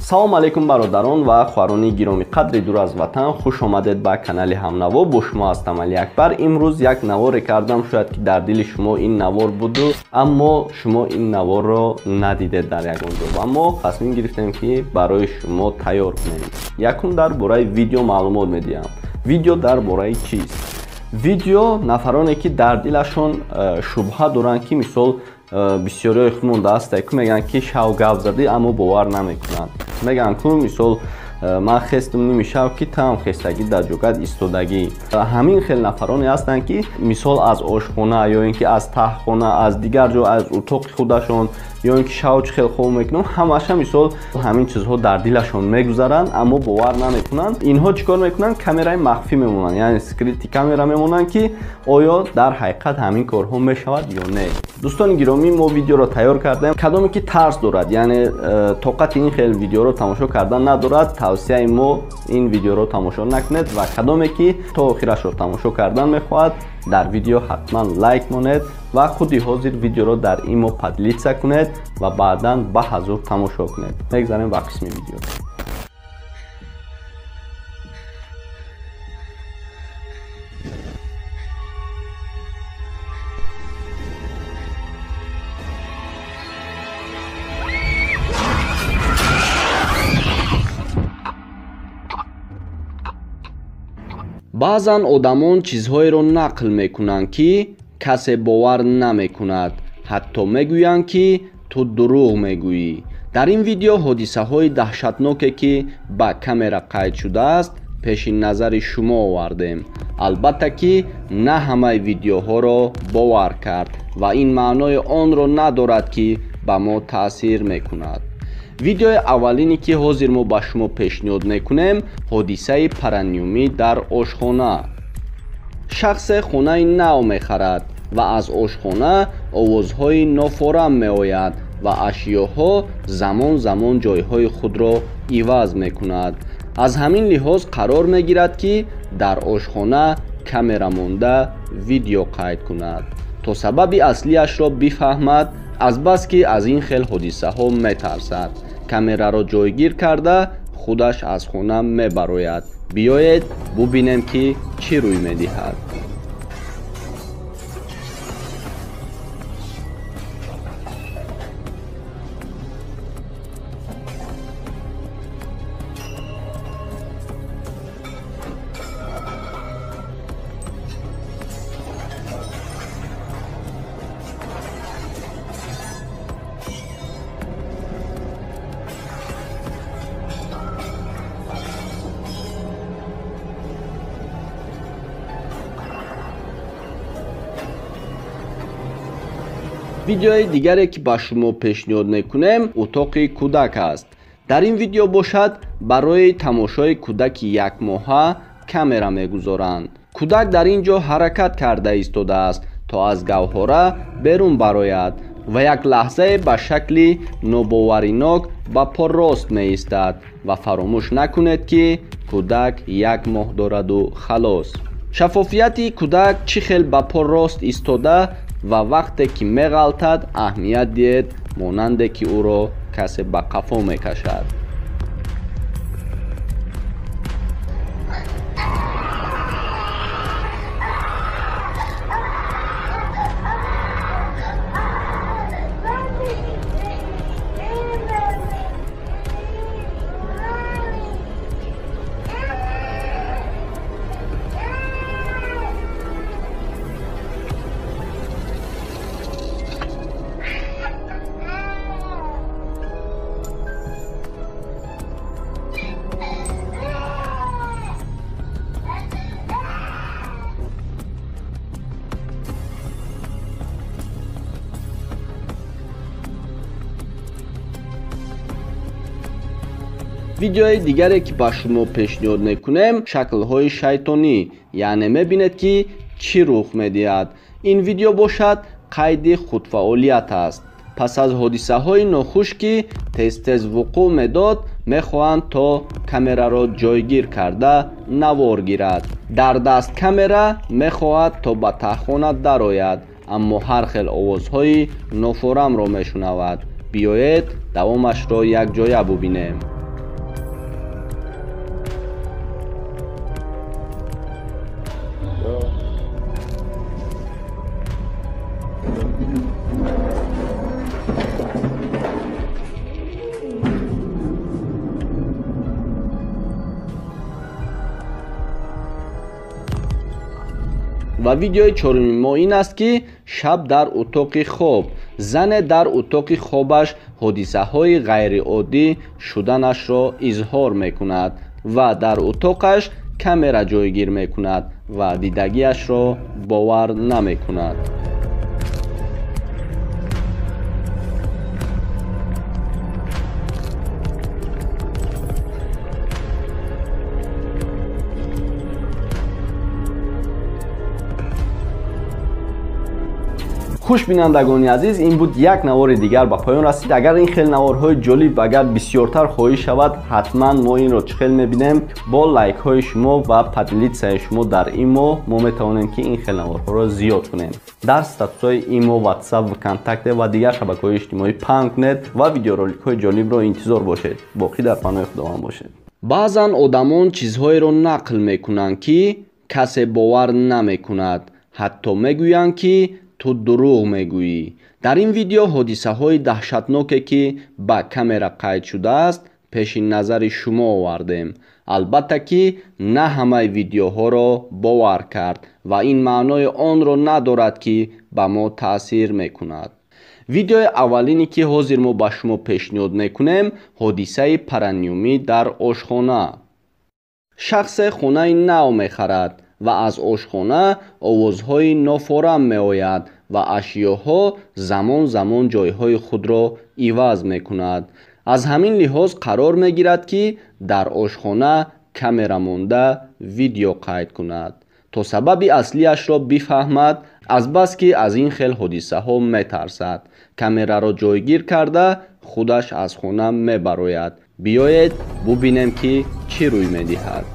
Салом алейкум бародарон ва хоҳарони гиромӣ қадри дур аз ватан, хуш омадед ба канали Ҳамнаво. Бо шумо ҳастам Али Акбар. Имрӯз як наворе кардам, шояд ки дар дили шумо ин навор буду, аммо шумо ин наворро надидед дар ягон ҷо ва мо тасмим гирифтем ки барои шумо тайёр кунем. Якум дар бораи видео маълумот медиҳам. Видео дар бораи чист? Видео нафароне ки дар дилашон шубҳа доранд, ки мисол бисёриҳои худмон ҳастанд, ки мегӯянд ки шав гап задӣ, аммо бовар намекунанд. Мегӯянд ку мисол ман хестум ними шав, ки таам хестагӣ дар ҷогат истодагӣ. Ҳамин хел нафароне ҳастанд, ки мисол аз ошхона ё ин ки аз таҳхона, аз дигар ҷо, аз утоқи худашон, ё ин ки шав чӣ хел хоб мекунанд, ҳамаша мисол ҳамин чизҳо дар дилашон мегузаранд, аммо бовар намекунанд. Инҳо чӣ кор мекунанд? Камераи махфӣ мемонанд, яъне скрытый камера мемонанд, ки оё дар ҳақиқат ҳамин корҳо мешавад ё не. Дӯстони гиромӣ, мо видеоро тайёр кардем. Кадоме ки тарс дорад, яъне тоқати ин хел видеоро тамошо кардан надорад, тавсияи мо ин видеоро тамошо накунед ва кадоме ки то охирашро тамошо кардан мехоҳад, дар видео ҳатман лайк монед ва худи ҳозир видеоро дар имо поделиться кунед ва баъдан ба ҳазур тамошо кунед. Мегзарем ба қисми видео. Баъзан одамон чизҳоеро нақл мекунанд, ки касе бовар намекунад, ҳатто мегӯянд, ки ту дурӯғ мегӯӣ. Дар ин видео ҳодисаҳои даҳшатноке, ки ба камера қайд шудааст, пеши назари шумо овардем. Албатта ки на ҳамаи видеоҳоро бовар кард ва ин маънои онро надорад, ки ба мо таъсир мекунад. Видеои аввалине, ки ҳозир мо ба шумо пешниҳод мекунем, ҳодисаи параниюмӣ дар ошхона. Шахсе хонаи нав мехарад ва аз ошхона овозҳои нофорам меояд ва ашёҳо замон-замон ҷойҳои худро иваз мекунад. Аз ҳамин лиҳоз қарор мегирад, ки дар ошхона камера монда видео қайд кунад, то сабаби аслиашро бифаҳмад. Азбаски аз ин хел ҳодисаҳо метарсад, камераро ҷойгир карда худаш аз хона мебарояд. Биёед бубинем, ки чӣ рӯй медиҳад. Видеои дигаре, ки ба шумо пешниҳод мекунем, утоқи кӯдак аст. Дар ин видео бошад барои тамошои кӯдаки якмоҳа камера мегузоранд. Кӯдак дар ин ҷо ҳаракат карда истодааст, то аз гавҳора берун барояд ва як лаҳзае ба шакли нобоваринок ба по рост меистад. Ва фаромӯш накунед, ки кӯдак як моҳ дораду халос. Шаффофияти кӯдак чӣ хел ба по рост истода ва вақте ки меғалтад, аҳамият диҳед, монанде ки ӯро касе ба қафо мекашад. Видеои дигаре, ки ба шумо пешниҳод мекунем, шаклҳои шайтонӣ, яъне мебинед, ки чӣ рух медиҳад. Ин видео бошад қайди худфаъолият аст. Пас аз ҳодисаҳои нохуш, ки тез-тез вуқӯъ медод, мехоҳанд то камераро ҷойгир карда навор гирад. Дар даст камера мехоҳад то ба таҳхона дарояд, аммо ҳар хел овозҳои нофорамро мешунавад. Биёед давомашро якҷоя бубинем. Ва видеои чоруми мо ин аст, ки шаб дар утоқи хоб зане дар утоқи хобаш ҳодисаҳои ғайриоддӣ шуданашро изҳор мекунад ва дар утоқаш камера ҷойгир мекунад ва дидагиашро бовар намекунад. Хуш бинандагони азиз, ин буд як навори дигар ба поён расид. Агар ин хел наворҳои ҷолиб агар бисёртар хоҳиш шавад, ҳатман мо инро чӣ хел мебинем. Бо лайкҳои шумо ва поделитсияи шумо дар имо мо метавонем, ки ин хел наворҳоро зиёд кунем. Дар статусҳои имо, ватсап, вконтакте ва дигар шабакаҳои иҷтимоӣ паҳн кунед ва видеороликҳои ҷолибро интизор бошед. Боқӣ дар паноҳи Худованд бошед. Баъзан одамон чизҳоеро нақл мекунанд, ки касе бовар намекунад, ҳатто мегӯянд, ки ту дурӯғ мегӯӣ. Дар ин видео ҳодисаҳои даҳшатноке, ки ба камера қайд шудааст, пеши назари шумо овардем. Албатта, ки на ҳамаи видеоҳоро бовар кард ва ин маънои онро надорад, ки ба мо таъсир мекунад. Видеои аввалине, ки ҳозир мо ба шумо пешниҳод мекунем, ҳодисаи параниюмӣ дар ошхона. Шахсе хонаи нав мехарад ва аз ошхона овозҳои нофорам меояд ва ашёҳо замон-замон ҷойҳои худро иваз мекунад. Аз ҳамин лиҳоз қарор мегирад, ки дар ошхона камера монда видео қайд кунад, то сабаби аслиашро бифаҳмад, азбаски аз ин хел ҳодисаҳо метарсад. Камераро ҷойгир карда худаш аз хона мебарояд. Биёед бубинем, ки чӣ рӯй медиҳад.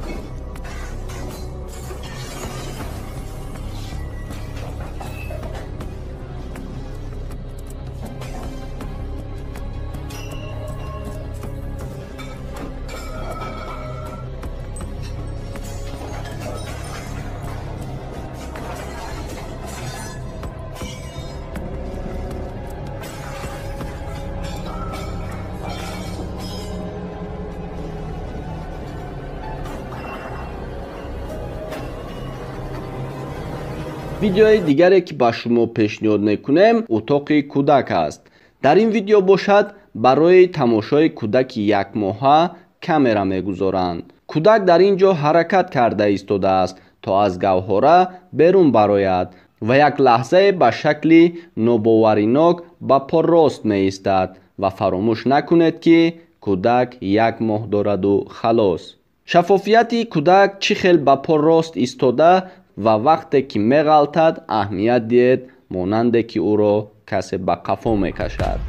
Видеои дигаре, ки ба шумо пешниҳод мекунем, утоқи кӯдак аст. Дар ин видео бошад, барои тамошои кӯдаки якмоҳа камера мегузоранд. Кӯдак дар ин ҷо ҳаракат карда истодааст, то аз гаҳвора берун барояд ва як лаҳзае ба шакли нобоваринок ба по рост меистад. Ва фаромӯш накунед, ки кӯдак як моҳ дораду халос. Шаффофияти кӯдак чӣ хел ба по рост истода ва вақте ки меғалтад, аҳамият диҳед, монанде ки ӯро касе ба қафо мекашад.